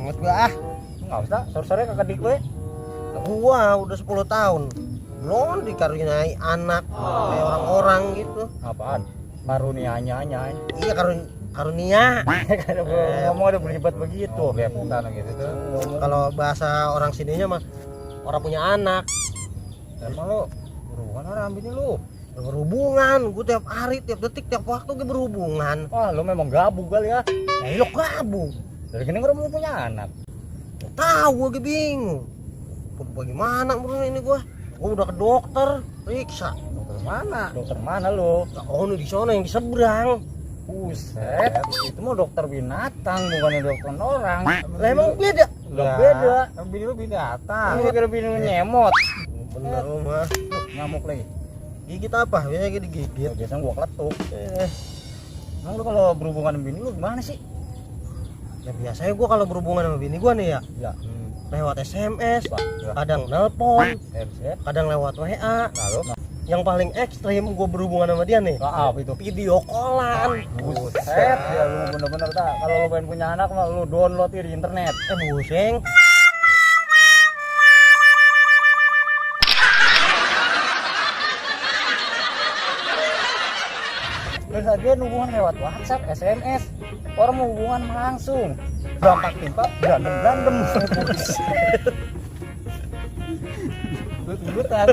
banget gua. Enggak usah, sore-sore kakak dik gue. Gua udah 10 tahun belum dikaruniai anak kayak orang-orang gitu. Apaan? Karunianya. Iya karunia. Ngomong ada berlibat begitu. Betan gitu tuh. Kalau bahasa orang sininya mah orang punya anak. Emang lu berhubungan orang bini lu? Berhubungan, gue tiap hari, tiap detik, tiap waktu gue berhubungan. Wah, lu memang gabung kali ya. Lo gabung. Dari gini gue mau punya anak. Tahu gue bingung. Bagaimana menurut ini gue? Gue udah ke dokter, periksa. Dokter mana? Dokter mana lu? Oh, ini di sana yang di seberang. Buset, itu mah dokter binatang bukan dokter orang. Lah emang beda. Udah beda. Bini lu binatang. Lu kira bini lu nyemot. Bener lu mah. Ngamuk lagi. Gigit apa? Biasanya gitu digigit. Biasanya gua kletuk. Emang lu kalau berhubungan dengan bini lu gimana sih? Ya biasanya gue kalau berhubungan sama bini gue nih ya, Ya. lewat SMS, Ya. kadang nelpon, Buset. kadang lewat WA. Lalu Yang paling ekstrim gue berhubungan sama dia nih, apa itu? video callan. Buset, ya lu bener-bener tak. Kalau lu pengen punya anak mah lu download di internet. Buseng. Terus aja hubungan lewat WhatsApp, SMS. Orang mau hubungan langsung. Berantem timpa, berantem. Lut-lutan.